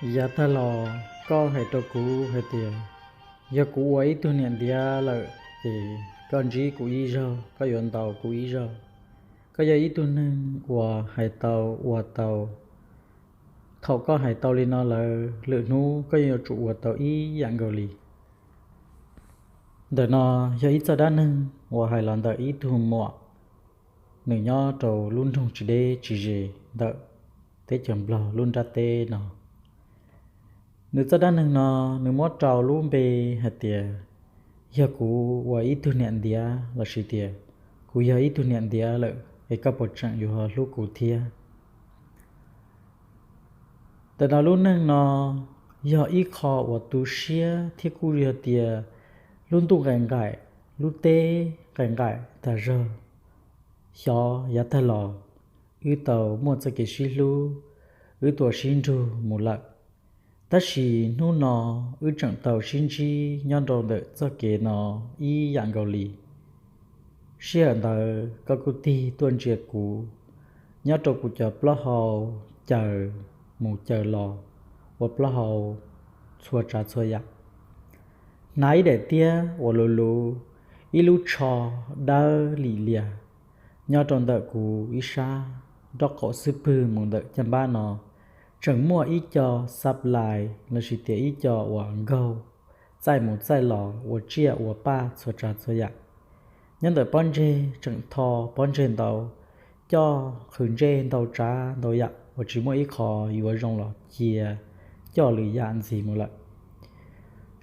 Yav tag los koj hais rau kuv hais tias, yog kuv ua ib tug niam ntiav lawm ces koj ntsib kuv ib zaug, koj yuav ntaus kuv ib zaug. Koj yog ib tug neeg uas hais tau ua tau. Thaum koj hais tau li no lawm, lwm hnub koj yeej yuav tsum ua tau ib yam nkaus li. Ntawm no yog ib txoj dab neeg uas hais los ntawm ib tug muam, nws nyob rau lub nroog tsis deb tsis ze ntawm teb chaws Nplog lub nrab teb no. Nws txoj dab neeg no, nws muab rau lub npe hais tias, yog kuv ua ib tug niam ntiav lossis tias, kuv yog ib tug niam ntiav lawm es koj puas tseem yuav hlub kuv thiab? Ntawm no lub neej no yog ib qho uas tu siab thiab kuj yog tias lub ntuj nqaim nqaim, lub teb nqaim nqaim tag zog. Xyov yav tag los wb tau muaj txoj kev sib hlub, wb tuaj sib nrug mus lawm, tab sis hnub no wb tseem tau sib ntsib nyob rau ntawm txoj kev no ib yam nkaus li. Sij hawm ntawd koj kuj tig tuaj ntsia kuv nyob rau kuv cov plaub hau, caws mus caws los ua plaub hau txhua tsav txhua yam. Hnav ib daim tiab uas luv luv, ib lub tsho dawb lim lias nyob rau ntawm kuv ib sab, nraub qaum xub pwg mus ntawm caj npab no tseem muaj ib co xab lais lossis tias ib co uas nkaug txaij mus txaij los ua tsiaj ua paj txhua tsav txhua yam. Nyob ntawm pob ntseg tseem tho pob ntseg ntau, coj qhwv ntsej ntau tsav ntau yam uas tsis muaj ib qho yuav zoo los cia coj lwm yam ntxiv mus lawm.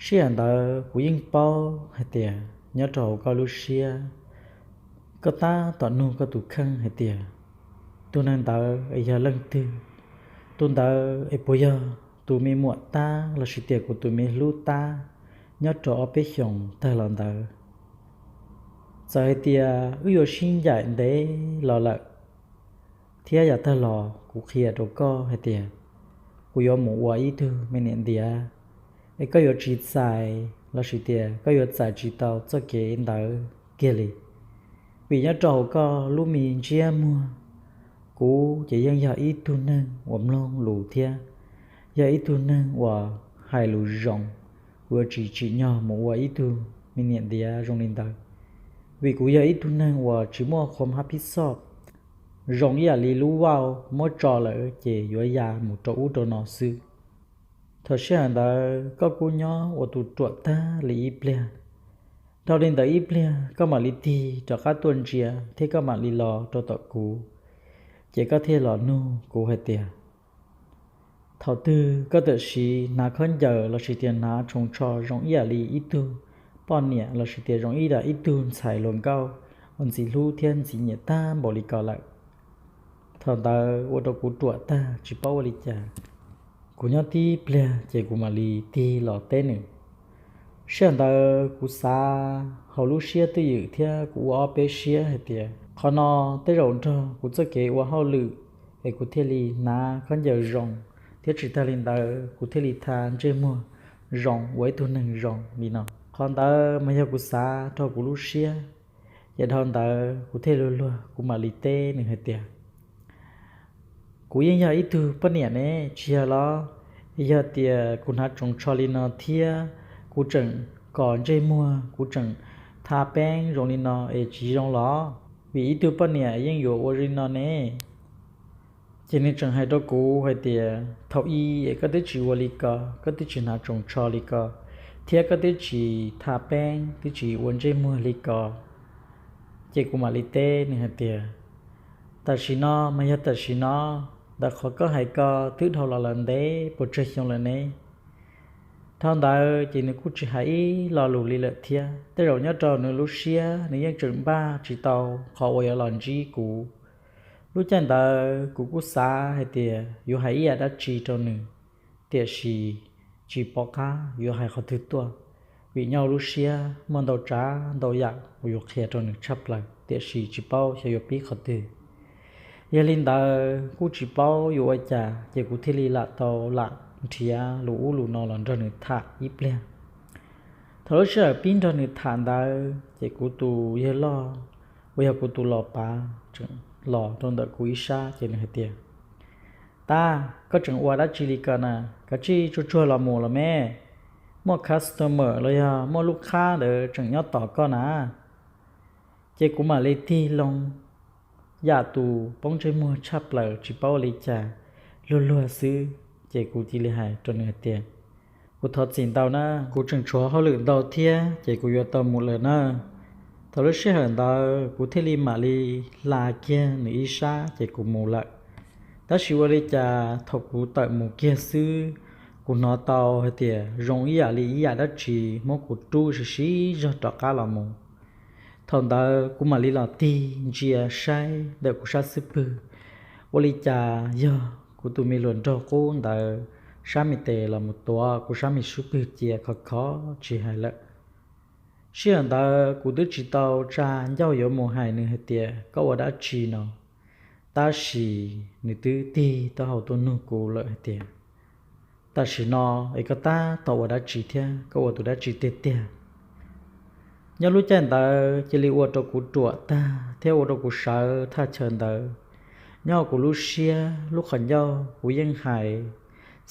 Sij hawm ntawd kuv yeej paub hais tias nyob rau hauv koj lub siab, koj tab tom nug koj tus kheej hais tias, tus neeg ntawd es yog leej twg? Tus ntawd es puas yog tus me muam tab lossis tias kuv tus me hlub tab nyob rau ob peb xyoos tag los ntawd? Txawm hais tias wb yuav sib ncaim ntev los lawm, thiab yav tag los kuv qhia rau koj hais tias kuv yuav mus ua ib tug me niam ntiav, es koj yuav tsis txais lossis tias koj yuav txais tsis tau txoj kev ntawd kiag li. Vim nyob rau hauv koj lub me ntsiab muag, kuv ces yeej yog ib tug neeg uas mloog lus thiab yog ib tug neeg uas hais lus zoo. Kuv yuav tsis tsim nyog mus ua ib tug me niam ntiav zoo li ntawd, vim kuv yog ib tug neeg uas tsis muaj qhuam hab phib xoj, zoo ib yam li lub vauj muab tso lawm ces yuav ya mus rau ub rau no xwb. Thaum sij hawm ntawd koj kuj nyob ua tus ruam tag li ib pliag. Dhau li ntawd ib pliag koj mam li tig rov qab tuaj ntsia thiab koj mam li los rau tom kuv, ces koj thiaj los nug kuv hais tias, thaum twg koj txawm siv hnav khaub ncaws lossis tias hnav tshoos tsho zoo ib yam li ib tug poj niam lossis tias zoo ib yam ib tug ntxhais hluas nkauj uas ntxim hlub thiab ntxim nyiam tag npaum li ko lawm? Thaum ntawd ua rau kuv ruam tag tsis paub ua li cas. Kuv nyob tib pliag ces kuv mam li tig los teb nws. Sij hawm ntawd kuv xav hauv lub siab twj ywm thiab kuv ua ob peb siab hais tias qhov no tej zaum nrog kuv txoj kev ua hauj lwm es kuv thiaj li hnav khaub ncaws zoo, thiab tsis tag li ntawd kuv thiaj li tha ntsej muag zoo ua ib tug neeg zoo li no. Qhov ntawd mas yog kuv xav rau kuv lub siab, ces dhau ntawd kuv thiaj luag luag kuv mam li teb nws hais tias, kuv yeej yog ib tug poj niam ne, tsis yog los? Yog tias kuv hnav tsoos tsho li no thiab kuv tseem kos ntsej muag, kuv tseem tha peeb zoo li no es tsis zoo los? Vim ib tug poj niam yeej yuav ua zoo li no ne. Ces nws tseem hais rau kuv hais tias, thaum ub es koj twb tsis ua li ko, koj twb tsis hnav tsoos tsho li ko, thiab koj twb tsis tha peeb, twb tsis ua ntsej muag li ko. Ces kuv mam li teb nws hais tias, tam sim no mas yog tam sim no, ntawm qhov koj hais ko twb dhau los lawm ntev puas tsawg xyoo lawm ne? Dhau ntawd ces nws kuj tsis hais ib lo lus li lawm thiab. Tej zaum nyob rau nws lub siab nws yeej tseem npaj tsis tau qhov uas yuav los ntsib kuv. Lub caij ntawd kuv kuj xav hais tias yuav hais ib yam dab tsi rau nws, tiam sis tsis pom qab yuav hais qhov twg tuaj, vim nyob lub siab muaj ntau tsav ntau yam uas yuav qhia rau nws tshaj plaws tiam sis tsis paub xyov yuav pib qhov twg. Yog li ntawd kuj tsis paub yuav ua cas ces kuv thiaj li lam tau lam nrhiav lus ub lus no los nrog nws tham ib pliag. Thaum lub sij hawm pib nrog nws tham ntawd ces kuv tus yawg loj uas yog kuv tus los pav tseem los rau ntawm kuv ib sab ces nws hais tias, Tab, koj tseem ua dab tsi li ko na? Kav tsij tsuag tsuag los mus los me, muaj customer los yog muaj lub qhab ntawd tseem nyob tos koj na. Ces kuv mam li tig loo yam tus poob ntsej muag tshaj plaws tsis paub ua li cas, luag luag xwb. Ces kuv cia li hais rau nws hais tias, kuv thov txim ntau na, kuv tseem tshuav hauj lwm ntau thiab ces kuv yuav tau mus lawm na. Thaum lub sij hawm ntawd kuv thiaj li mam li hla kiag nws ib sab ces kuv mus lawm. Tab sis ua li cas thaum kuv tawm mus kiag xwb, kuv hnov tau hais tias zoo ib yam li ib yam dab tsi muab kuv rub sib sib zog rov qab los mus. Thaum ntawd kuv mam li los tig ntsia saib ntawm kuv sab xub pwg, ua li cas yog kuv tus me hluas nraug qub ntawd sab me tes los mus tuav kuv sab me xub pwg cia khov khov tsis hais lawm. Sij hawm ntawd kuv twb tsis tau tsa ncauj yuav mus hais nws hais tias koj ua dab tsi no, tab sis nws twb tig taub hau tuaj nug kuv lawm hais tias, tam sim no es koj tab tom ua dab tsi thiab koj ua tus dab tsi tiag tiag? Nyob lub caij ntawd cia li ua rau kuv ruam tag thiab ua rau kuv sawv thaj chaw ntawd. Nyob hauv kuv lub siab lub qhov ncauj kuv yeej hais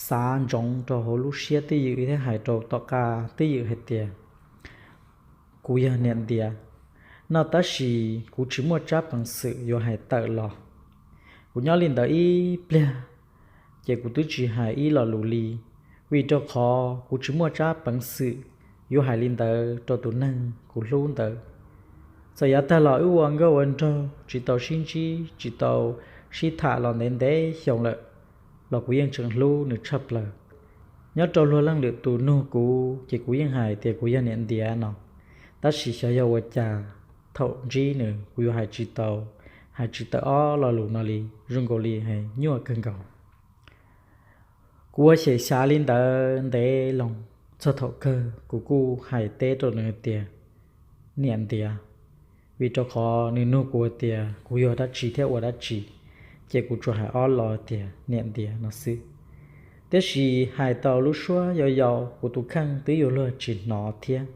xav ntsoov rau hauv lub siab twj ywm thiab hais rau tom qab twj ywm hais tias, kuv yog niam ntiav no, tab sis kuv tsis muaj tsab peev xwm yuav hais tawm los. Kuv nyob li ntawd ib pliag, ces kuv twb tsis hais ib lo lus li, vim rau qhov kuv tsis muaj tsab peev xwm yuav hais li ntawd rau tus neeg kuv hlub ntawd. Txawm yav tag los wb ua nkauj ua nraug tsis tau sib ntsib tsis tau sib tham los ntev ntev xyoo lawm, los kuv yeej tseem hlub nws tshaj plaws. Nyob rau luag leej lwm tus nug kuv ces kuv yeej hais tias kuv yog niam ntiav no, tab sis xyov yog ua cas thaum ntsib nws kuv yuav hais tsis tau, hais tsis tawm ob lo lus no li, zoo nkaus li hais nyuaj kawg nkaus. Kuv ua xyem xyav li ntawd ntev loo, txog thaum kawg kuv kuj hais teb rau nws hais tias, niam ntiav, vim rau qhov nws nug kuv hais tias kuv yog dab tsi thiab ua dab tsi, ces kuv tsuas hais ob lo tias niam ntiav no xwb. Tiam sis hais tau lub suab yau yau kuv tus kheej twb yuav luag tsis hnov thiab.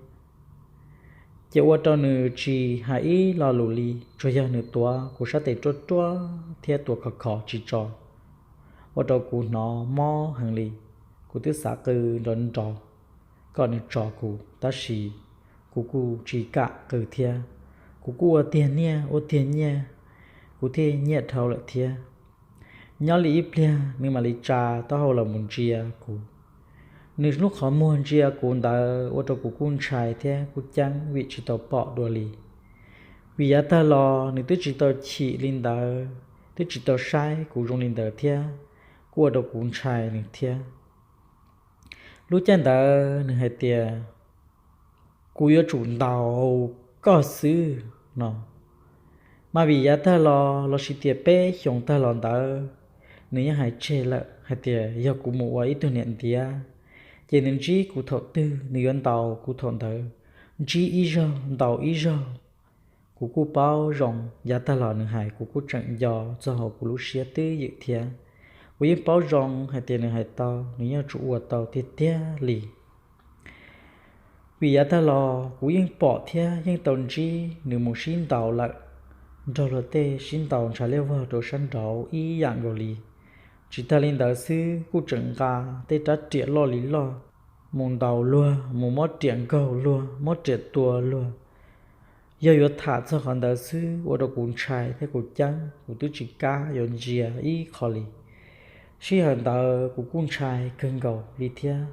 Ces ua rau nws tsis hais ib lo lus li, tsuas yog nws tuav kuv sab tes ruaj ruaj thiab tua khov khov tsis tso, ua rau kuv hnov mob heev li. Kuv twb xav qw nrov nrov kom nws tso kuv, tab sis kuv kuj tsis kam qw thiab. Kuv kuj ua tiag niaj ua tiag nyiaj, kuv thiaj nyiaj dhau lawm thiab. Nyob li ib pliag nws mam li tsa taub hau los mus ntsia kuv. Nws lub qhov muag ntsia kuv ntawd ua rau kuv kuj ntshai thiab kuj ceeb vim tsis tau pom dua li. Vim yav tag los nws twb tsis tau chim li ntawd, twb tsis tau saib kuv zoo li ntawd thiab, kuj ua rau kuv ntshai nws thiab. Lub caij ntawd nws hais tias, kuv yuav tsum ntaus koj xwb no. Mas vim yav tag los lossis tias peb xyoos tag los ntawd, nws yeej hais tseg lawm hais tias yog kuv mus ua ib tug niam ntiav, ces nws ntsib kuv thaum twg nws yuav ntaus kuv thaum ntawd, ntsib ib zaug ntaus ib zaug. Kuv kuj paub zoo, yav tag los nws hais kuv kuj tseem nco txog hauv kuv lub siab twj ywm thiab. Kuv yeej paub zoo hais tias nws hais tau, nws yeej yuav tsum ua tau tiag tiag li. Vim yav tag los kuv yeej pom thiab yeej tau ntsib nws mus sib ntaus lawm, nrog luag tej sib ntaus ntshav liab vog rau sab nraud ib yam nkaus li. Tsis tag li ntawd xwb kuj tseem nqa tej rab riam loj li loj mus ntaus luag, mus muab riam nkaug luag, muab riam tua luag. Yog yuav tham txog qhov ntawd xwb ua rau kuv ntshai thiab kuv ceeb, kuv twb tsis kam yuav ntsia ib qho li. Sij hawm ntawd kuv kuj ntshai kawg nkaus li thiab,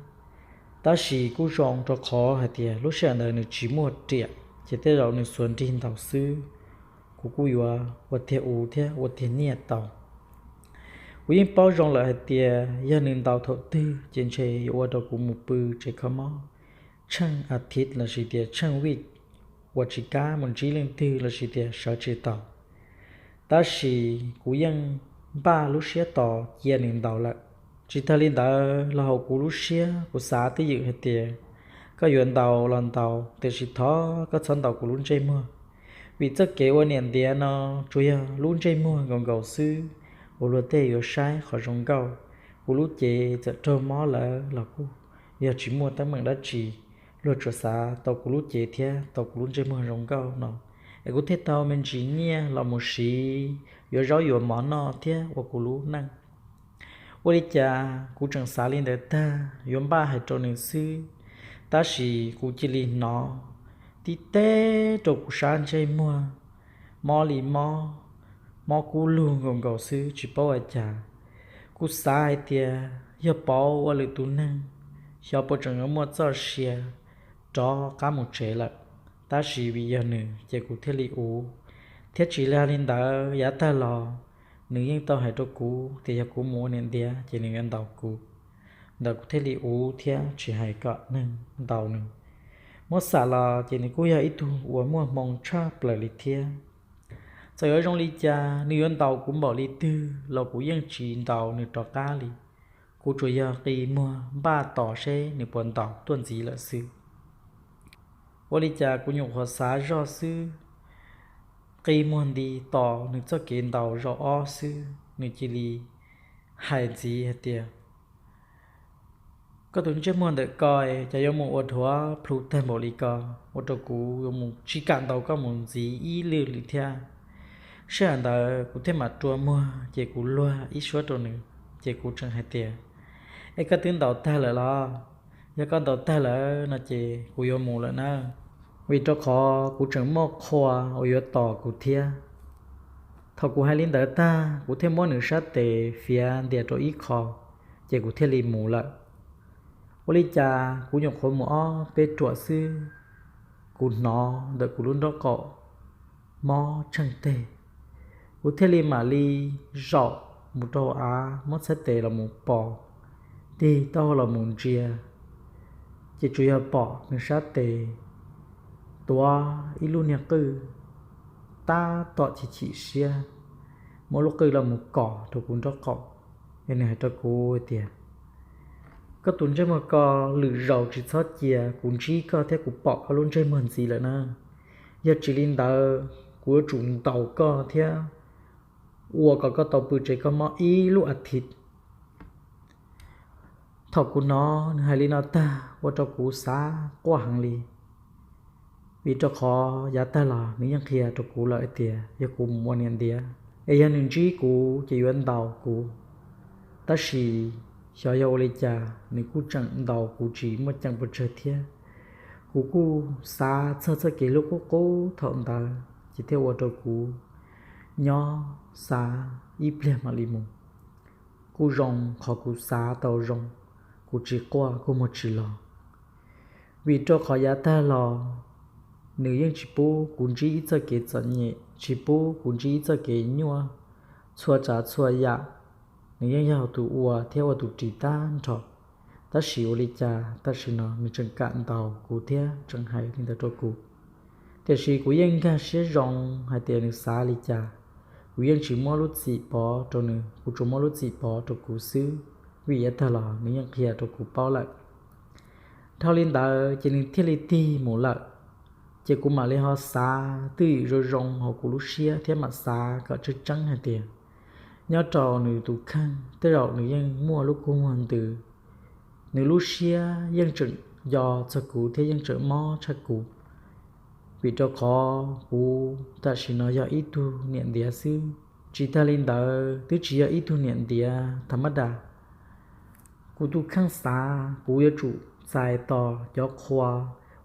tab sis kuj zoo rau qhov hais tias lub sij hawm ntawd nws tsis muaj riam, ces tej zaum nws xuas nrig ntaus xwb, kuv kuj yuav ua tiag ua thiab ua tiag niaj tau. Kuv yeej paub zoo lawm hais tias yog nws ntaus thaum twg ces ntshe yuav ua rau kuv mus pw tsev kho mob tsheej a thiv lossis tias tsheej vij, uas tsis kam mus ntsib leej twg lossis tias sawv tsis tau. Tab sis kuv yeej npaj lub siab tos cia nws ntaus lawm. Tsis tag li ntawd los hauv kuv lub siab kuv xav twj ywm hais tias, koj yuav ntaus los ntaus, tiam sis thov koj txhob ntaus kuv lub ntsej muag, vim txoj kev ua niam ntiav no tsuas yog lub ntsej muag nkaus nkaus xwb, uas luag tej yuav saib qhov zoo nkauj. Kuv lub cev txawm raug mob lawm los kuj yog tsis muaj teeb meem dab tsi, luag tsuas xav tau kuv lub cev thiab tau kuv lub ntsej muag zoo nkauj no, es kuv thiaj tau me ntsis nyiaj los mus siv yuav zaub yuav mov noj thiab ua kuv lub neej. Ua li cas kuv tseem xav li ntawd tag yuav npaj hais rau nws xwb, tab sis kuv cia li hnov tib teb rau kuv sab ntsej muag, mob li mob, mob kub lug nkaus nkaus xwb tsis paub ua cas. Kuv xav hais tias yog pauv ua lwm tus neeg, xyov puas tseem yuav muaj txoj sia rov qab mus tsev lawm, tab sis vim yog nws ces kuv thiaj li uv. Thiab tsis li ntawd yav tag los nws yeej tau hais rau kuv tias yog kuv mus ua niam ntiav ces nws yuav ntaus kuv. Ntawd kuv thiaj li uv thiab tsis hais kom neeg ntaus nws. Muab xam los ces nws kuj yog ib tug uas muaj hmoo tshaj plaws li thiab. Txawm yuav zoo li cas nws yuav ntaus kuv npaum li twg los kuv yeej tsis ntaus nws rov qab li. Kuv tsuas yog qi muag npaj tos seb nws puas ntaus tuaj ntxiv lawm xwb. Ua li cas kuv nyuam qhuav xav zoj xwb, qi muag nti tos nws txoj kev ntaus zaum ob xwb nws cia li hais ntxiv hais tias, koj tus ntsej muag ntawm ko cas yuav mus ua dhuav plhu tag npaum li ko, ua rau kuv yuav mus tsis kam ntaus koj mus ntxiv ib lwm li thiab. Sij hawm ntawd kuv thiaj mam rua muag ces kuv luag ib suab rau nws, ces kuv tseem hais tias, es koj twb ntaus tag lawm los? Yog koj ntaus tag lawm no ces kuv yuav mus lawm na, vim rau qhov kuv tseem muaj qhua uas yuav tos kuv thiab. Thaum kuv hais li ntawd tag kuv thiaj muab nws sab tes fiav ntias rau ib qho, ces kuv thiaj li mus lawm. Ua li cas kuv nyuam qhuav mus ob peb ruam xwb, kuv hnov ntawm kuv lub nraub qaum mob tsheej teg. Kuv thiaj li mam li zaum mus rau av muab txhais tes los mus pos, tig taub hau los mus ntsia, ces tsuas yog pom nws sab tes tuav ib lub niag qwj tab tom chim chim siab, muab lub qwj los mus kos rau kuv nraub qaum, es nws hais rau kuv hais tias, koj tus ntsej muag ko, lwm zaus tsis txhob cia kuv ntsib koj thiab kuv pom koj lub ntsej muag ntxiv lawm na. Yog tsis li ntawd kuv yuav tsum ntaus koj thiab ua kom koj tau pw tsev kho mob ib lub a thiv. Thaum kuv hnov nws hais li no tag ua rau kuv xav quaj heev li, vim rau qhov yav tag los nws yeej qhia rau kuv lawm hais tias yog kuv mus ua niam ntiav es yog nws ntsib kuv ces yuav ntaus kuv. Tab sis xyov yog ua li cas nws kuj tseem ntaus kuv tsis muaj ceem pes tsawg thiab. Kuv kuj xav txog txoj kev hlub qub qub thaum ntawd ces thiaj ua rau kuv nyob xav ib pliag mam li mus. Kuj zoo qhov kuv xav tau zoo, kuv tsis quaj kuj muag tsis los. Vim rau qhov yav tag los nws yeej tsis pub kuv ntsib ib txoj kev txom nyem, tsis pub kuv ntsib ib txoj kev nyuaj, txhua tsav txhua yam nws yeej yog tus ua thiab ua tus ris tag nrho. Tab sis ua li cas tam sim no nws tseem kam ntaus kuv thiab tseem hais li ntawd rau kuv. Tiam sis kuv yeej nkag siab zoo hais tias nws xav li cas, kuv yeej tsis muab lub txim pov rau nws, kuv tsuas muab lub txim pov rau kuv xwb, vim yav tag los nws yeej qhia rau kuv paub lawm. Dhau li ntawd ces nws thiaj li tig mus lawm, ces kuv mam li ho xav twj ywm zoo zoo hauv kuv lub siab thiab mam xav kom tseeb tseeb hais tias nyob rau nws tus kheej tej zaum nws yeej muaj lub kua muag ntws, nws lub siab yeej tseem nco txog kuv thiab yeej tseem mob tshaj kuv. Vim rau qhov kuv tam sim no yog ib tug niam ntiav xwb, tsis tag li ntawd twb tsis yog ib tug niam ntiav tha mab das. Kuv tus kheej xav kuv yuav tsum txais tos cov qhua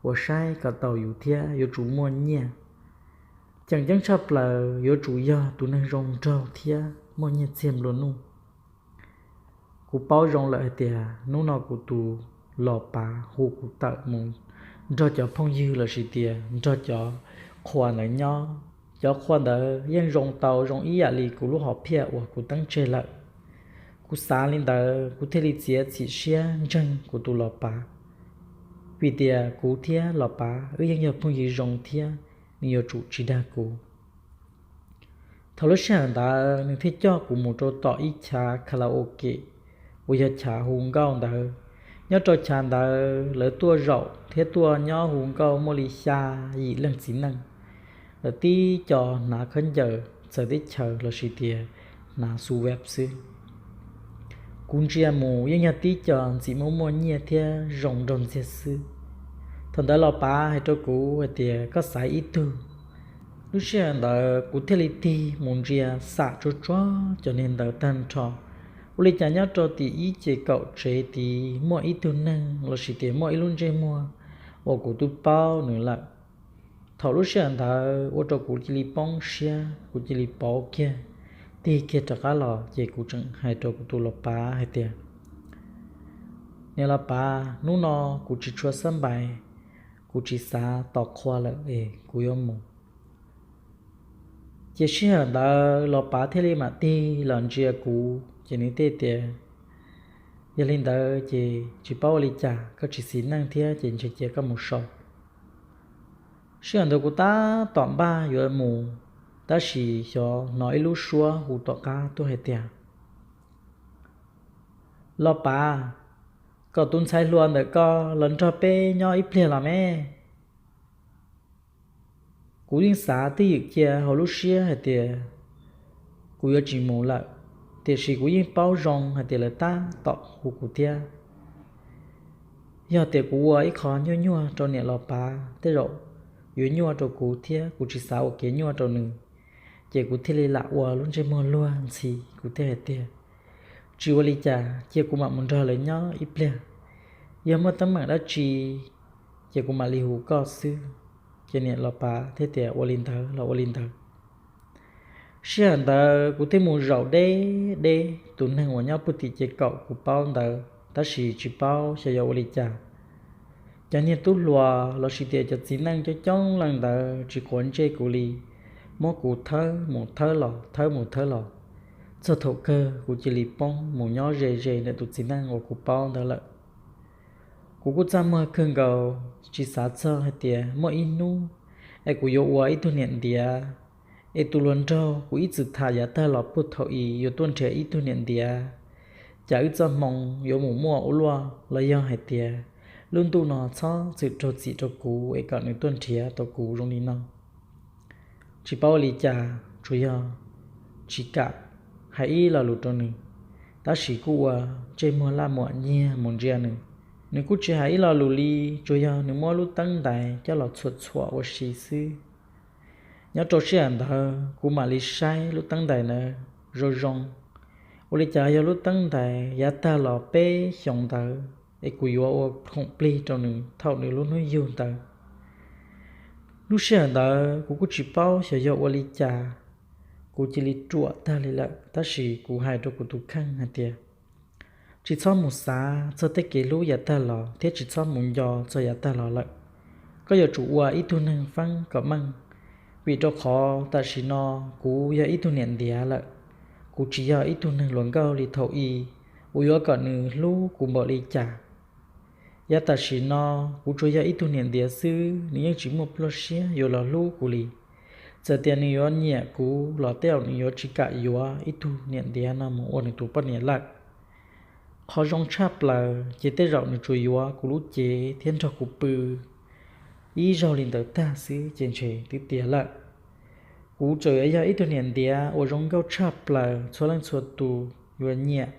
uas saib kom tau yus thiab yuav tsum muaj nyiaj. Tseem ceeb tshaj plaws yuav tsum yog tus neeg zoo nraug thiab muaj nyiaj txiag nplua nuj. Kuv paub zoo lawm hais tias hnub no kuv tus los pav hu kuv tawm mus nrog cov phooj ywg lossis tias nrog cov qhua ntawd nyob. Cov qhua ntawd yeej zoo tau zoo ib yam li kuv lub hom phiaj uas kuv teeb tseg lawm. Kuv xav li ntawd kuv thiaj li txiav txim siab ntseeg kuv tus los pav, vim tias kuv thiab los pav wb yeej yog phooj ywg zoo thiab nws yuav tsum tsis dag kuv. Thaum lub sij hawm ntawd nws thiaj coj kuv mus rau tom ib chav karaoke uas yog chav hu nkauj ntawd. Nyob rau chav ntawd lawv tuaj zaum thiab tuaj nyob hu nkauj muaj li xya yim leej txiv neej. Lawv tib co hnav khaub ncaws txawv teb chaws lossis tias hnav xu veb xwb. Kuv ntsia mus yeej yog tib co ntxim muaj muaj nyiaj thiab zoo nraug ntxiag xwb. Thaum ntawd los pav hais rau kuv hais tias koj xaiv ib tug. Lub sij hawm ntawd kuv thiaj li tig mus ntsia xam tsuag tsuag cov niag ntawd tag nrho. Ua li cas nyob rau tim ib ce kaum tsev tid muaj ib tug neeg los sis tias muaj ib lub ntsej muag uas kuv twb paub nws lawm. Thaum lub sij hawm ntawd ua rau kuv cia li poob siab, kuv cia li pauv kiag, tig kiag rov qab los ces kuv tseem hais rau kuv tus los pav hais tias, Niam los pav, hnub no kuv tsis tshua xab npais, kuv tsis xav tos qhua lawm es kuv yuav mus. Ces sij hawm ntawd los pav thiaj li mam tig los ntsia kuv ces nws thiaj tias, Yog li ntawd ces tsis paub ua li cas, koj tsis xis neej thiab ces ntshe cia koj mus so. Sij hawm ntawd kuv tab tom npaj yuav mus, tab sis xyov hnov ib lub suab hu tom qab tuaj hais tias, Los pav, kom tus ntxhais hluas ntawm koj los nrog peb nyob ib pliag los me. Kuv yeej xav twj ywm cia hauv lub siab hais tias kuv yuav tsis mus lawm, tiam sis kuv yeej paub zoo hais tias lawv tab tom hu kuv thiab. Yog tias kuv ua ib qho nyuaj nyuaj rau niam los pav tej zaum yuav nyuaj rau kuv thiab kuv tsis xav ua kev nyuaj rau nws, ces kuv thiaj li lam ua lub ntsej muag luag ntxhi, kuv thiaj hais tias, Tsis ua li cas, cia kuv mam mus nrog lawv nyob ib pliag. Yog muaj teeb meem dab tsi ces kuv mam li hu koj xwb. Ces niam los pav thiaj tias, Ua li ntawd los ua li ntawd. Sij hawm ntawd kuv thiaj mus zaum deb deb tus neeg uas nyob puag tim ces kaum kuv paub ntawd, tab sis tsis paub xyov yog ua li cas. Cov niag tub hluas los sis tias cov txiv neej coob coob leej ntawd tsis quav ntsej kuv li, muab kuv thawb mus thawb los, thawb mus thawb los, txog thaum kawg kuv cia li poob mus nyob ze ze ntawm tus txiv neej uas kuv paub ntawd lawm. Kuv kuj txaj muag kawg nkaus, tsis xav txog hais tias muaj ib hnub es kuv yuav ua ib tug niam ntiav, es tus hluas nraug kuv ib txwm tham yav tag los puag thaum i yuav tuaj nrhiav ib tug niam ntiav, cas wb txoj hmoo yuav mus muaj ua luaj los yog hais tias lub ntuj no txhob txwm raug txim rau kuv es kom nws tuaj nrhiav tau kuv zoo li no. Tsis paub ua li cas, tsuas yog tsis kam hais ib lo lus rau nws, tab sis kuj ua ntsej muag laj muam nyiag mus ntsia nws. Nws kuj tsis hais ib lo lus li, tsuas yog nws muab lub teeb ntais coj los txhuam txhuam ua si xwb. Nyob rau sij hawm ntawd kuv mam li saib lub teeb ntais ntawd zoo zoo, ua li cas yog lub teeb ntais yav tag los peb xyoos ntawd es kuv yuav ua khoom plig rau nws thaum nws lub hnub yug ntawd. Lub sij hawm ntawd kuv kuj tsis paub xyov yog ua li cas, kuv cia li ruam tag li lawm, tab sis kuv hais rau kuv tus kheej hais tias, Tsis txhob mus xav txog tej kev hlub yav tag los thiab tsis txhob mus nco txog yav tag los lawm. Koj yuav tsum ua ib tug neeg feeb kom meej, vim rau qhov tam sim no kuv yog ib tug niam ntiav lawm, kuv tsis yog ib tug neeg hluas nkauj li thaum i uas yuav kom nws hlub kuv npaum li cas. Yav tam sim no kuv tsuas yog ib tug niam ntiav xwb, nws yeej tsis muaj pluaj siab yuav los hlub kuv li. Txawm tias nws yuav nyiam kuv los tej zaum nws yuav tsis kam yuav ib tug niam ntiav no mus ua nws tus poj niam lawm. Qhov zoo tshaj plaws ces tej zaum nws tsuas yuav kuv lub cev thiab nrog kuv pw ib zaug li ntawd tag xwb ces ntshe twb tiav lawm. Kuv txawm yuav yog ib tug niam ntiav uas zoo nkauj tshaj plaws, txhua leej txhua tus yuav nyiam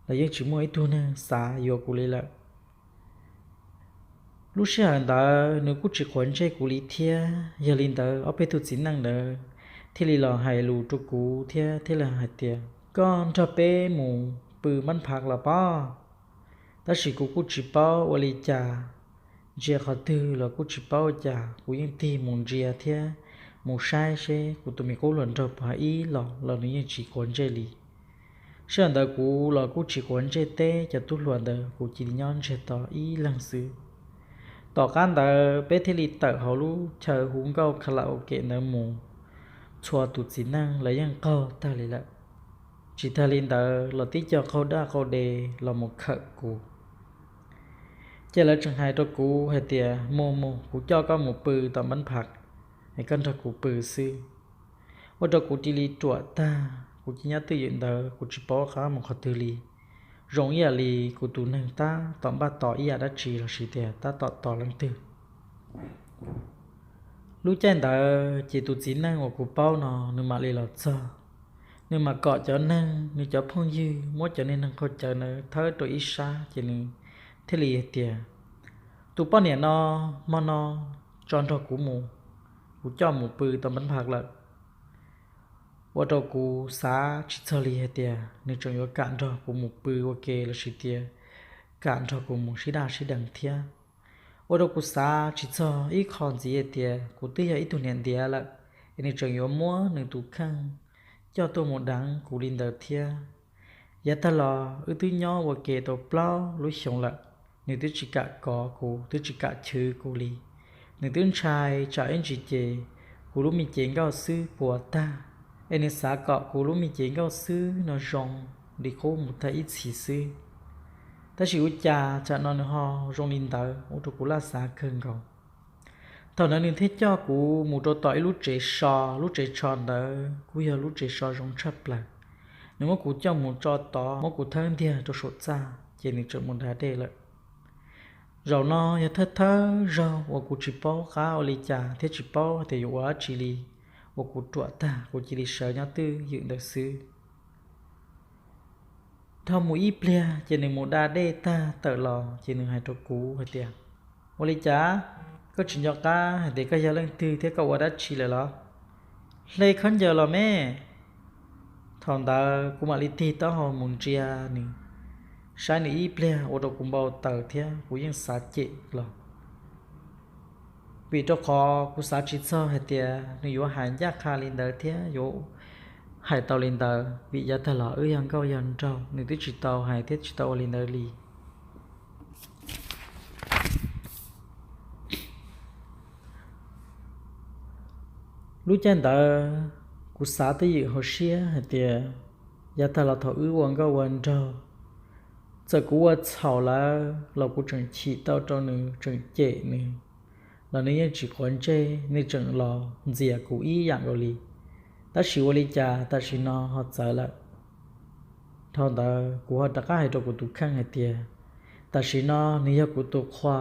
los yeej tsis muaj ib tug neeg xav yuav kuv li lawm. Lub sij hawm ntawd nws kuj tsis quav ntsej kuv li thiab, yog li ntawd ob peb tug txiv neej ntawd thiaj li los hais lus rau kuv thiab thiaj li hais tias, Koj nrog peb mus pw npab phav los pob? Tab sis kuv kuj tsis paub ua li cas, ntsia qhov twg los kuj tsis paub ua cas, kuv yeej tig mus ntsia thiab mus saib seb kuv tus me qub hluas nraug puas hais ib los los nws yeej tsis quav ntsej li. Sij hawm ntawd kuv los kuj tsis quav ntsej teb cov tub hluas ntawd, kuv cia li nyob ntsiag to ib leeg xwb. Tom qab ntawd peb thiaj li tawm hauv lub chaw hu nkauj karaoke ntawd mus txhua tus txiv neej los yeej qaug tag li lawm. Tsis tag li ntawd los tib co qaug daj qaug de los mus khawm kuv. Ces lawv tseem hais rau kuv hais tias, Mus mus, kuv coj koj mus pw tom npab phav, es koj nrog kuv pw xwb. Ua rau kuv cia li ruam tag, kuv cia nyob twj ywm ntawd, kuv tsis paub qab mus qhov twg li. Zoo ib yam li kuv tus neeg tab tom npaj tos ib yam dab tsi los sis tias tab tom tos leej twg. Lub caij ntawd ces tus txiv neej uas kuv paub no nws mam li los txog. Nws mam kom cov neeg, nws cov phooj ywg muab cov niag neeg qaug cawv ntawd thawb rau ib sab ces nws thiaj li hais tias, Tus poj niam no, hmo no tso nrog kuv mus, kuv coj mus pw tau npab nphaj lawm. ua rau kuv xav tsis txog li hais tias nws tseem yuav kam nrog kuv mus pw ua ke lossis tias kam nrog kuv mus sib daj sib deev thiab. Ua rau kuv xav tsis txog ib qho ntxiv hais tias kuv twb yog ib tug niam ntiav lawm, es nws tseem yuav muab nws tus kheej coj tuaj mus deev kuv li ntawd thiab. Yav tag los wb twb nyob ua ke tau plaub lub xyoo lawm, nws twb tsis kam kov kuv, twb tsis kam chwv kuv li. Nws twb ntshai tsam ib ntsis ces kuv lub me cev nkauj xwb puas tag, es nws xav kom kuv lub me cev nkauj xwb no zoo li qub mus tag ib txhis xwb. Tab sis ua cas tsam no nws ho zoo li ntawd ua rau kuv laj xav kawg nkaus. Thaum ntawd nws thiaj coj kuv mus rau tom ib lub tsev so, lub tsev so ntawd kuj yog lub tsev so zoo tshaj plaws. Nws muab kuv coj mus tso tod, muab kuv thawb ntiag rau saum txaj, ces nws tseem mus da dej lawm. Zaum no yog thawj thawj zaug uas kuv tsis paub qab ua li cas thiab tsis paub tias yuav ua dab tsi li, uas kuv ruam tag kuv cia li sawv nyob twj ywm ntawd xwb. Dhau mus ib pliag ces nws mus da dej tag tawm los ces nws hais rau kuv hais tias, ua li cas koj tsis nco qab hais tias koj yog leej twg thiab koj ua dab tsi lawm los? Hle khaub ncaws los me. Thaum ntawd kuv mam li tig taub hau mus ntsia nws, saib nws ib pliag ua rau kuv npau taws thiab kuv yeej xav cem los. Vim rau qhov kuv xav tsis txog hais tias nws yuav hais ncaj qha li ntawd thiab yuav hais tau li ntawd, vim yav tag los wb yog nkauj yog nraug, nws twb tsis tau hais thiab tsis tau ua li ntawd li. Lub caij ntawd kuv xav twj ywm hauv siab hais tias yav tag los thaum wb ua nkauj ua nraug, txawm kuv ua txhaum lawm los kuv tseem chim tau rau nws, tseem cem nws los nws yeej tsis quav ntsej, nws tseem los ntxias kuv ib yam nkaus li. Tab sis ua li cas tam sim no ho txawv lawm. Dhau ntawd kuv ho rov qab hais rau kuv tus kheej hais tias tam sim no nws yog kuv tus qhua,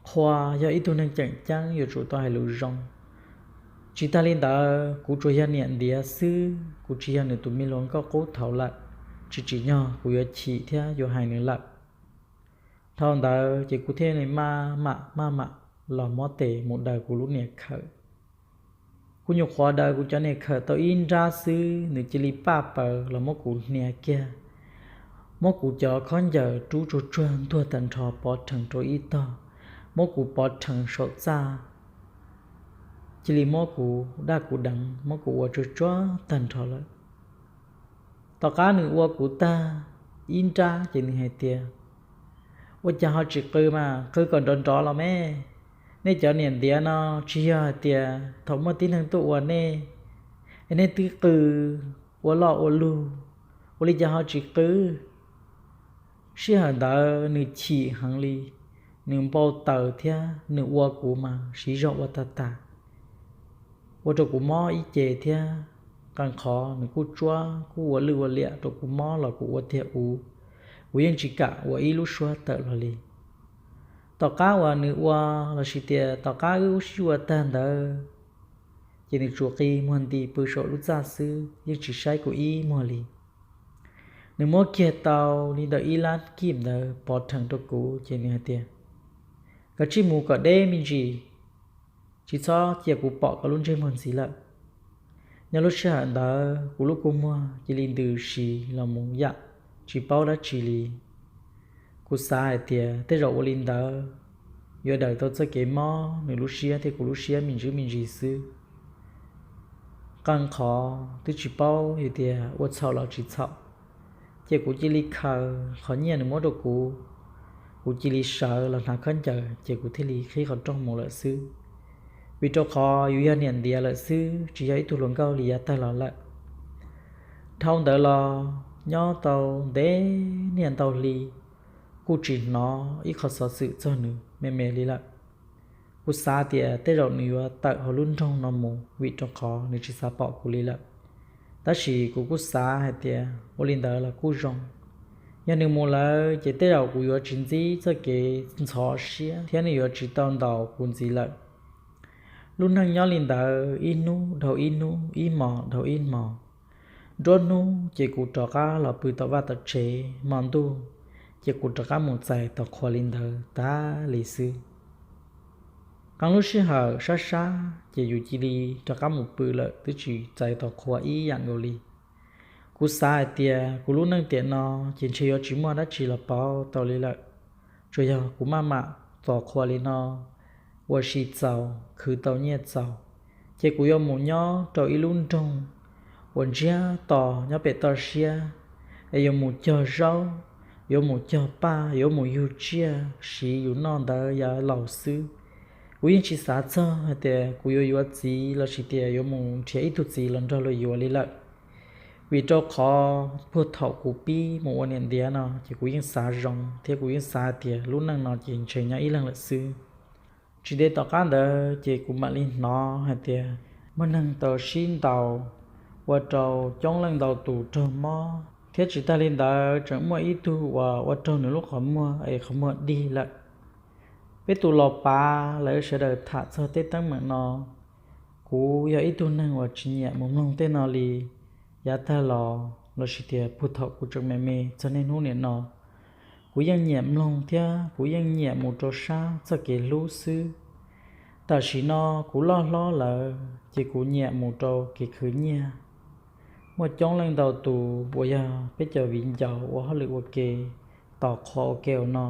qhua yog ib tug neeg tseem ceeb yuav tsum tau hais lus zoo. Tsis tag li ntawd kuv tsuas yog niam ntiav xwb, kuv tsis yog nws tus me hluas nkauj qub thaum lawm, tsis tsim nyog kuv yuav chim thiab yuav hais nws lawm. Dhau ntawd ces kuv thiaj li maj mam maj mam los muab tes mus daws kuv lub niam khawm. Kuv nyuam qhuav daws kuv cov niam khawm tau ib nrab xwb nws cia li paj paws los muab kuv hnia kiag, muab kuv cov khaub ncaws rub tsuag tsuag ntuag tag nrho pov rhees rau ib tog, muab kuv pov rhees saum txaj, cia li muab kuv daj kuv deev, muab kuv ua tsuag tsuag tag nrho lawm. Tom qab nws ua kuv tag ib nrab ces nws hais tias, ua cas ho tsis qw mas, qw kom nrov nrov los me. Nej cov niam ntiav no tsis yog hais tias thaum muaj tib neeg tuaj ua nej es nej twb qw ua loj ua lug, ua li cas ho tsis qw? Sij hawm ntawd nws chim heev li, nws npau taws thiab nws ua kuv mas siv zog ua tag tas, ua rau kuv mob ib ce thiab. Qee qhov nws kuj tsuab kuj ua lwj ua liam rau kuv mob los kuv ua tiag uv, kuv yeej tsis kam ua ib lub suab tawm los li. Tom qab uas nws ua, lossis tias tom qab wb ua sib ua tag ntawd, ces nws tsuas qi muag nti pw saum lub txaj xwb, yeej tsis saib kuv ib muag li. Nws muab kiag tau li ntawm ib lab kib ntawd pov rhees rau kuv ces nws hais tias, koj tsij mus kom deb me ntsis, tsis txhob cia kuv pom koj lub ntsej muag ntxiv lawm. Nyob lub sij hawm ntawd kuv lub kua muag cia li ntws si los mus yam tsis paub dab tsi li. Kuv xav hais tias tej zaum ua li ntawd yuav daws tau txoj kev mob nws lub siab thiab kuv lub siab me ntsis me ntsis xwb. Qee qhov twb tsis paub hais tias ua txhaum los tsis txhaum, ces kuv cia li khaws qhov nyiaj nws muab rau kuv, kuv cia li sawv los hnav khaub ncaws ces kuv thiaj li qhib qhov rooj mus lawm xwb. Vim rau qhov yus yog niam ntiav lawm xwb, tsis yog ib tug hluas nkauj li yav tag los lawm. Dhau ntawd los nyob tau ntev niaj ntau hli, kuj tsis hnov ib qho xov xwm txog nws me me li lawm. Kuv xav tias tej zaum nws yuav tawm hauv lub nroog no mus vim rau qhov nws tsis xav pom kuv li lawm. Tab sis kuv kuj xav hais tias ua li ntawd los kuj zoo. Yog nws mus lawm ces tej zaum kuv yuav tsis ntsib txoj kev ntxhov siab thiab nws yuav tsis tau ntaus kuv ntxiv lawm. Lub neej nyob li ntawd ib hnub dhau ib hnub, ib hmos dhau ib hmos. Nruab hnub ces kuv rov qab los pw tom vaj tom tsev, hmo ntuj ces kuv rov qab mus txais tos qhua li ntawd tag li xwb. Qee lub sij hawm sab sab ces yus cia li rov qab mus pw lawm, twb tsis txais tos qhua ib yam nkaus li. Kuv xav hais tias kuv lub neej tiam no ces ntshe yuav tsis muaj dab tsi los pauv tau li lawm. Tsuas yog kuv maj mam tos qhua li no, ua si txaus, khwv tau nyiaj txaus, ces kuv yuav mus nyob rau ib lub nroog uas ntsiag to nyob pem toj siab, es yuav mus cog zaub, yuav mus cog paj, yuav mus yug tsiaj siv yus noj ntawd yav laus xwb. Kuv yeej tsis xav txog hais tias kuv yuav yuav txiv lossis tias yuav mus nrhiav ib tug txiv los nrog luag yuav li lawm, vim rau qhov puag thaum kuv pib mus ua niam ntiav no ces kuv yeej xav zoo thiab kuv yeej xav hais tias lub neej no ces ntshe nyob ib leeg lawm xwb. Tsis ntev tom qab ntawd ces kuv mam li hnov hais tias muaj neeg tau sib ntaus ua rau coob leej ntau tus raug mob, thiab tsis tag li ntawd tseem muaj ib tug uas ua raug nws lub qhov muag es qhov muag dig lawm. Peb tus los pav lawv sawv daws tham txog tej teeb meem no. Kuv yog ib tug neeg uas tsis nyiam mus mloog tej no li. Yav tag los lossis tias puag thaum kuv tseem me me txog niaj hnub niam no, kuv yeej nyiam mloog thiab kuv yeej nyiam mus rau sab txoj kev hlub xwb. Tam sim no kuv loj hlob lawm ces kuv nyiam mus rau kev khwv nyiaj. Muaj coob leej ntau tus uas yog peb cov viv ncaus ua hauj lwm ua ke, tos qhua ua ke ua no,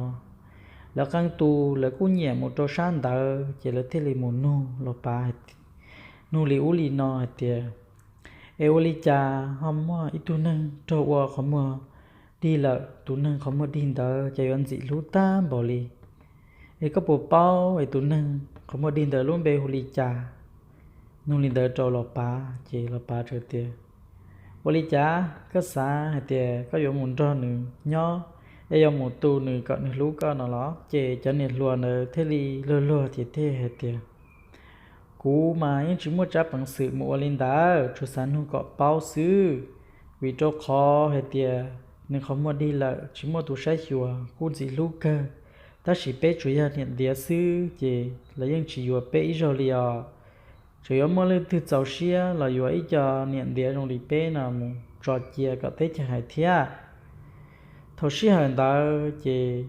lawv qee tus lawv kuj nyiam mus rau sab ntawd ces lawv thiaj li mus nug los pav, nug li ub li no hais tias, es ua li cas ho muaj ib tug neeg raug ua qhov muag dig lawm, tus neeg qhov muag dig ntawd ces yuav ntxim hlub tag npaum li. Es koj puas paub es tus neeg qhov muag dig ntawd lub npe hu li cas? Nug li ntawd rau los pav ces los pav teb tias, ua li cas koj xav hais tias koj yuav mus nrog nws nyob, es yuav mus tu nws kom nws hlub koj no los? Ces cov niam hluas ntawd thiaj li luag luag ces thiaj hais tias, kuv mas yeej tsis muaj tsab peev xwm mus ua li ntawd, tsuas xav nug kom paub xwb, vim rau qhov hais tias nws qhov muag dig lawm tsis muaj tus saib xyuas kuj ntxim hlub kawg, tab sis peb tsuas yog niam ntiav xwb ces lawv yeej tsis yuav peb ib zaug li os. Tseem yuav muaj leej twg txaus siab los yuav ib co niam ntiav zoo li peb no mus tso cia kom teb chaws hais thiab. Thaum sij hawm ntawd ces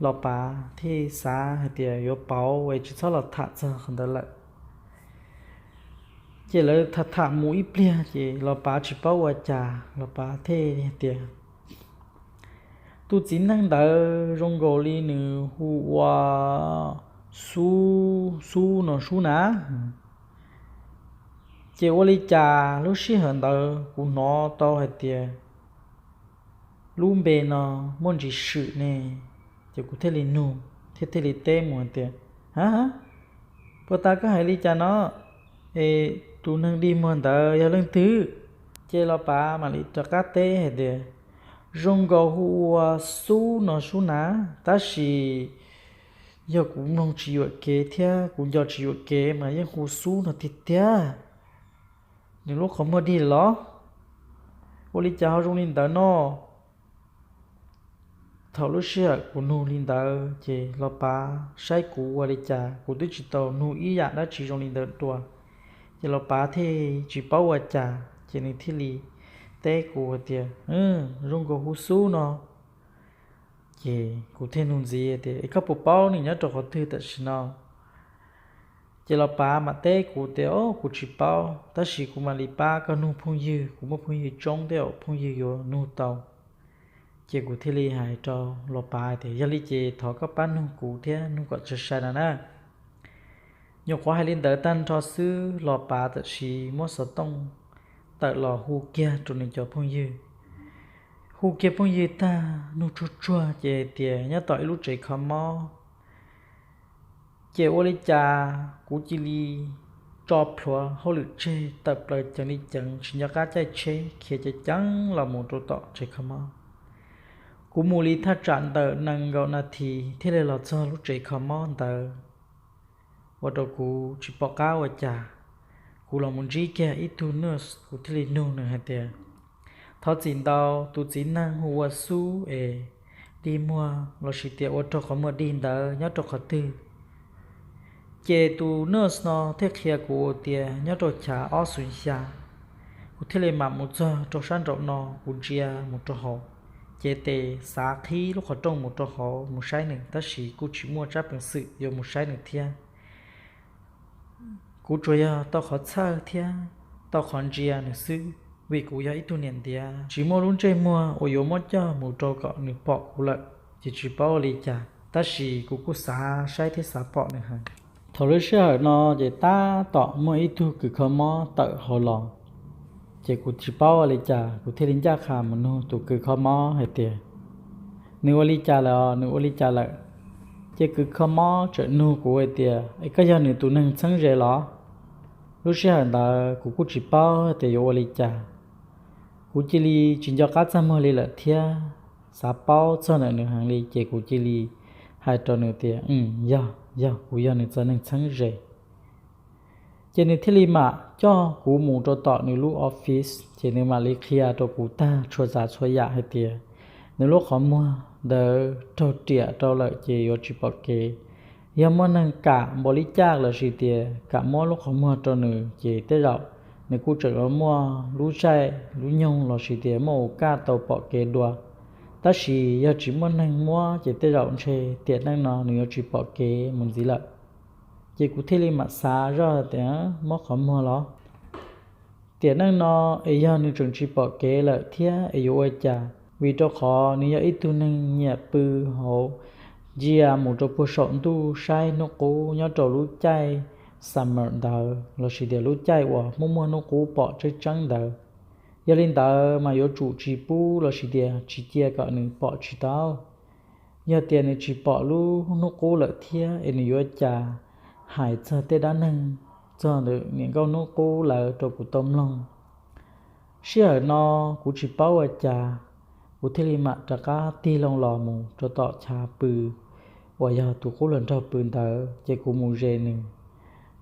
los pav thiaj xav hais tias yuav pauv es tsis txhob los tham txog qhov ntawd lawm. Ces lawv tham tham mus ib pliag ces los pav tsis paub ua cas, los pav thiaj tias, tus txiv neej ntawd zoo nkaus li nws hu ua Xub, Xub no Xub na. Ces ua li cas lub sij hawm ntawd kuv hnov tau hais tias lub npe no muaj ntsis swm ne, ces kuv thiaj li nug thiab thiaj li teb mus hais tias, a, puas tas koj hais li cas no? Es tus neeg dig muag ntawd yog leej twg? Ces los pav mam li rov qab teb hais tias, zoo nkaus hu ua Xub no Xub na, tab sis yog kuv mloog tsis yuam kev thiab kuv nco tsis yuam kev mas yeej hu Xub no tiag tiag. Nws lub qhov muag dig los? Ua li cas ho zoo li ntawd no? Thaum lub sij hawm kuv nug li ntawd ces los pav saib kuv ua li cas kuv twb tsis tau nug ib yam dab tsi zoo li ntawd dua. Ces los pav thiaj tsis paub ua cas ces nws thiaj li teb kuv hais tias, zoo nkaus hu Xub no. Ces kuv thiaj nug ntxiv tias, es koj puas paub nws nyob rau qhov twg tam sim no? Ces los pav mam teb kuv tias, o, kuv tsis paub, tab sis kuv mam li pab koj nug phooj ywg, kuv muaj phooj ywg tsoob tej zaum phooj ywg yuav nug tau. Ces kuv thiaj li hais rau los pav tias, yog li ces thov koj pab nug kuv thiab nug kom sai sai no na. Nyuam qhuav hais li ntawd tag nrho xwb los pav tam sim muab xov tooj tawm los hu kiag rau nws cov phooj ywg. Hu kiag phooj ywg tag nug tsuag tsuag ces hais tias nyob tom ib lub tsev kho mob. Ces ua li cas kuv cia li tso plhuav hauj lwm tseg tawm plaws ceev li ceev tsis nco qab caij tsheb khiav ceev ceev los mus rau tom tsev kho mob. Kuv mus li thaj tsam ntawm nees nkaum nas this thiaj li los txog lub tsev kho mob ntawd. Ua rau kuv tsis pom qab ua cas, kuv los mus ntsib kiag ib tug nurse kuv thiaj li nug nws hais tias, thov txim ntau, tus txiv neej hu ua Xub es dig muag lossis tias ua raug qhov muag dig ntawd nyob rau qhov twg? Ces tus nurse no thiaj qhia kuv tias nyob rau chav ob xoom xya. Kuv thiaj li mam mus txog rau sab nraum no kuv ntsia mus rau hauv, cev tes xav qhib lub qhov rooj mus rau hauv mus saib nws tab sis kuj tsis muaj tsab peev xwm yuav mus saib nws thiab. Kuv tsuas yog tau qhov txhawj thiab tau qhov ntsia nws xwb, vim kuv yog ib tug niam ntiav tsis muaj lub ntsej muag uas yuav muab coj mus rau kom nws pom kuv lawm, ces tsis paub ua li cas, tab sis kuv kuj xav saib thiab xav pom nws heev. Thaum lub sij hawm no ces tab tom muaj ib tug kws kho mob tawm hauv los, ces kuv tsis paub ua li cas, kuv thiaj li ncaj qha mus nug tus kws kho mob hais tias, nws ua li cas lawm, nws ua li cas lawm? Ces kws kho mob txawm nug kuv hais tias, es koj yog nws tus neeg txheeb ze los? Lub sij hawm ntawd kuv kuj tsis paub tias yuav ua li cas, kuv cia li tsis nco qab txaj muag li lawm thiab xav paub txog ntawm nws heev li, ces kuv cia li hais rau nws tias, yog, yog, kuv yog nws txoj neeg txheeb ze. Ces nws thiaj li mam coj kuv mus rau tom nws lub office, ces nws mam li qhia rau kuv tag txhua tsav txhua yam hais tias nws lub qhov muag ntawd raug riam rau lawm ces yuav tsis pom kev. Yog muaj neeg kam npaum li cas lossis tias kam muab lub qhov muag rau nws ces tej zaum nws kuj tseem yuav muaj lub caij lub nyoog lossis tias muaj ua kaj tau pom kev dua. Tab sis yog tsis muaj neeg muab ces tej zaum ntshe tiam neej no nws yuav tsis pom kev mus ntxiv lawm. Ces kuv thiaj li mam xav zoj tias, muab qhov muag los? Tiam neej no es yog nws tseem tsis pom kev lawm thiab es yuav ua cas? Vim rau qhov nws yog ib tug neeg nyiam pw hauv, ntsia mus rau puag saum ntuj saib hnub qub nyob rau lub caij summer ntawd lossis tias lub caij uas muaj muaj hnub qub pom tseeb tseeb ntawd. Yog li ntawd mas yuav tsum tsis pub lossis tias tsis cia kom nws pom tsis tau. Yog tias nws tsis pom lub hnub qub lawm thiab es nws yuav cas hais txog tej dab neeg txog ntawm niam nkauj hnub qub lawm rau kuv tau mloog. Sij hawm no kuv tsis paub ua cas, kuv thiaj li mam rov qab tig loo los mus rau tom chav pw uas yog tus qub hluas nraug pw ntawd, ces kuv mus ze nws.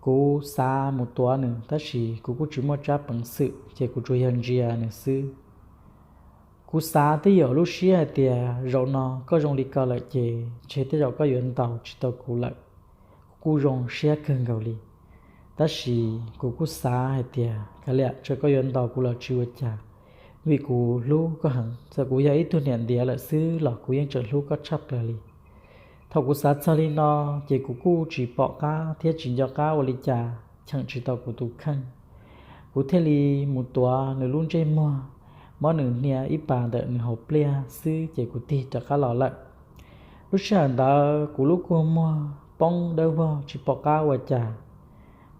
Kuv xav mus tuav nws tab sis kuv kuj tsis muaj tsab peev xwm ces kuv tsuas yog ntsia nws xwb. Kuv xav twb ywm lub siab hais tias zaum no koj zoo li ko lawm ces ntshe tej zaum koj yuav ntaus tsis tau kuv lawm. Kuv kuj zoo siab kawg nkaus li. Tab sis kuv kuj xav hais tias kav liam, txawm koj yuav ntaus kuv los tsis ua cas, vim kuv hlub koj heev. Txawm kuv yog ib tug niam ntiav lawm xwb los kuv yeej tseem hlub koj tshaj plaws li. Thaum kuv xav txog li no, ces kuv kuj tsis pom qab thiab tsis nco qab ua li cas cheem tsis tau kuv tus kheej. Kuv thiaj li mus tuav nws lub ntsej muag, muab nws hnia ib pas ntawm nws hauv pliaj xwb ces kuv tig rov qab los lawm. Lub sij hawm ntawd kuv lub kua muag poob dawb vog tsis pom qab ua cas.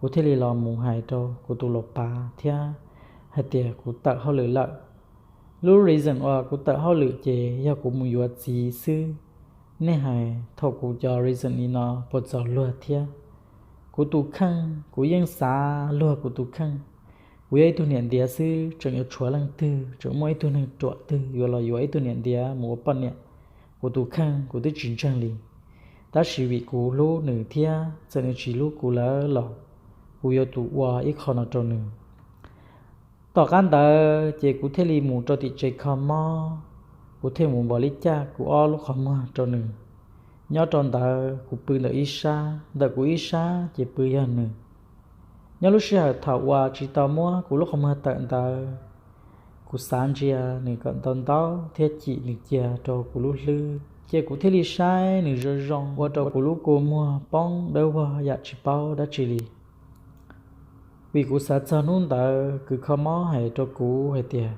Kuv thiaj li los mus hais rau kuv tus los pav thiab hais tias kuv tawm hauj lwm lawm. Lub reason uas kuv tawm hauj lwm ces yog kuv mus yuav txiv xwb. Nej hais thaum kuv cov reason li no puas txaus luag thiab? Kuv tus kheej kuv yeej xav luag kuv tus kheej. Kuv yog ib tug niam ntiav xwb, tseem yuav tshuav leej twg, tseem muaj ib tug neeg ruam twg yuav los yuav ib tug niam ntiav mus ua poj niam? Kuv tus kheej kuv twb tsis ntseeg li. Tab sis vim kuv hlub nws thiab txawm nws tsis hlub kuv lawm los kuv yuav tsum ua ib qho no rau nws. Tom qab ntawd ces kuv thiaj li mus rau tim tsev kho mob, kuv thiaj mus npaum li cas kuv ob lub qhov muag rau nws. Nyob rau ntawd kuv pw ntawm ib sab, ntawm kuv ib sab ces pw yog nws. Nyob lub sij hawm thaum uas tsis tau muab kuv lub qhov muag tawm ntawd, kuv xav ntsia nws kom ntau ntau thiab cim nws cia rau kuv lub hlwb, ces kuv thiaj li saib nws zoo zoo ua rau kuv lub kua muag poob dawb vog yam tsis paub dab tsi li. Vim kuv xav txog hnub ntawd kws kho mob hais rau kuv hais tias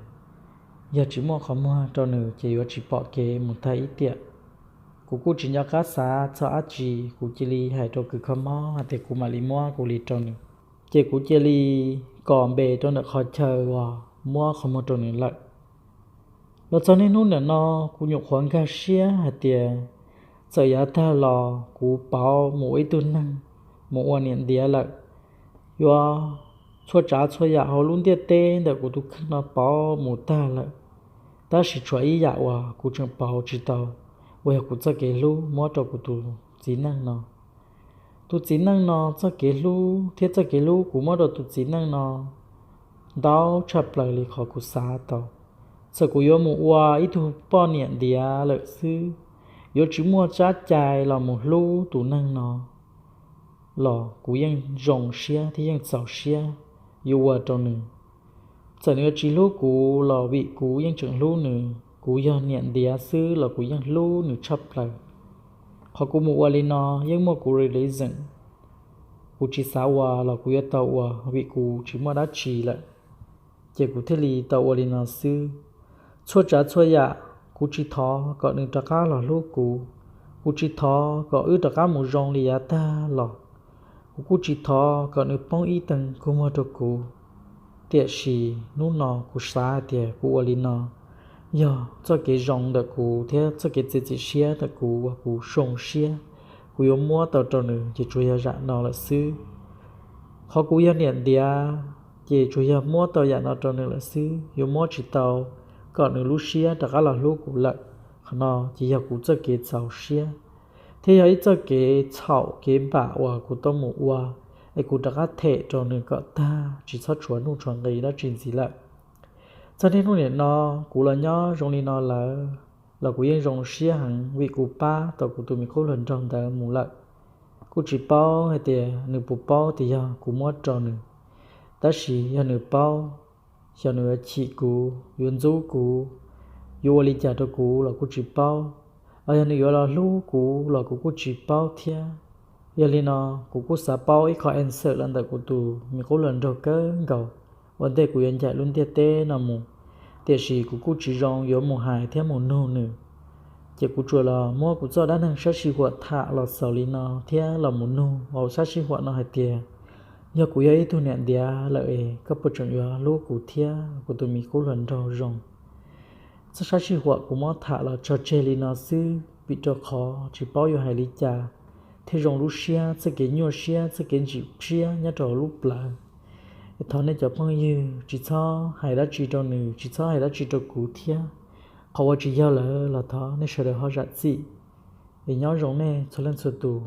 yog tsis muaj qhov muag rau nws ces yuav tsis pom kev mus tag ib tiam. Kuv kuj tsis nco qab xav txog dab tsi, kuv cia li hais rau kws kho mob hais tias kuv mam li muab kuv li rau nws. Ces kuv cia li kos npe rau ntawm qhov chaw uas muab qhov muag rau nws lawm. Los txog niaj hnub ntawm no, kuv nyuam qhuav nkag siab hais tias txawm yav tag los kuv pauv mus ua ib tug neeg, mus ua niam ntiav lawm. Yuav txhua tsav txhua yam hauv lub ntiaj teb ntawm kuv tus kheej no pauv mus tag lawm, tab sis tshuav ib yam uas kuv tseem pauv tsis tau, uas yog kuv txoj kev hlub muab rau kuv tus txiv neej no. Tus txiv neej no txoj kev hlub thiab txoj kev hlub kuv muab rau tus txiv neej no ntau tshaj plaws li qhov kuv xav tau. Txawm kuv yuav mus ua ib tug poj niam ntiav lawm xwb, yuav tsis muaj tsab cai los mus hlub tus neeg no los kuv yeej zoo siab thiab yeej txaus siab yuav ua rau nws. Txawm nws yuav tsis hlub kuv los vim kuv yeej tseem hlub nws, kuv yog niam ntiav xwb los kuv yeej hlub nws tshaj plaws. Qhov kuv mus ua li no yeej muaj kuv reason. kuv tsis xav ua los kuv yuav tau ua vim kuv tsis muaj dab tsi lawm. Ces kuv thiaj li tau ua li no xwb. Txhua tsav txhua yam kuv tsis thov kom nws rov qab los hlub kuv, kuv tsis thov kom wb rov qab mus zoo li yav tag los, kuv kuj tsis thov kom nws poob ib teev kua muag rau kuv. Tiam sis hnub no kuv xav hais tias kuv ua li no yog txoj kev zoo ntawm kuv thiab txoj kev txiav txim siab ntawm kuv uas kuv zoo siab kuv yuav muab tau rau nws ces tsuas yog zam no lawm xwb. Qhov kuv yog niam ntiav ces tsuas yog muab tau yam no rau nws lawm xwb, yuav muab tsis tau kom nws lub siab rov qab los hlub kuv lawm. Qhov no ces yog kuv txoj kev txaus siab thiab yog ib txoj kev txhaum kev npam uas kuv tau mus ua, es kuv rov qab them rau nws kom tag tsis txhob tshuav nuj tshuav nqi dab tsi ntxiv lawm. Txog niaj hnub nim no kuv los nyob zoo li no lawm los kuv yeej zoo siab heev vim kuv pab tau kuv tus me qub hluas nraug ntawd mus lawm. Kuj tsis paub hais tias nws puas paub tias yog kuv muab rau nws, tab sis yog nws paub, xyov nws yuav chim kuv, yuav ntxub kuv, yuav ua li cas rau kuv los kuj tsis paub. Los yog nws yuav los hlub kuv los kuv kuj tsis paub thiab. Yog li no, kuv kuj xav paub ib qho answer los ntawm kuv tus me qub hluas nraug kawg nkaus ua ntej kuv yuav ncaim lub ntiaj teb no mus. Tiam sis kuv kuj tsis zoo yuav mus hais thiab mus nug nws, ces kuv tsuas los muab kuv txoj dab neeg sab sij huam tham los xaus li no thiab los mus nug hauv sab sij huam no hais tias, yog kuv yog ib tug niam ntiav lawm es koj puas tseem yuav hlub kuv thiab kuv tus me qub hluas nraug zoo? Txoj sab sij huam kuv muab tham los tso tseg li no xwb vim rau qhov tsis paub yuav hais li cas thiaj zoo lub siab, txoj kev nyuaj siab, txoj kev ntsim siab nyob rau hauv lub plawv. Es thov nej cov phooj ywg tsis txhob hais dab tsi rau nws, tsis txhob hais dab tsi rau kuv thiab. Qhov uas tsis yog lawm los thov nej sawv daws ho zam txim. Es nyob zoo nej txhua leej txhua tus.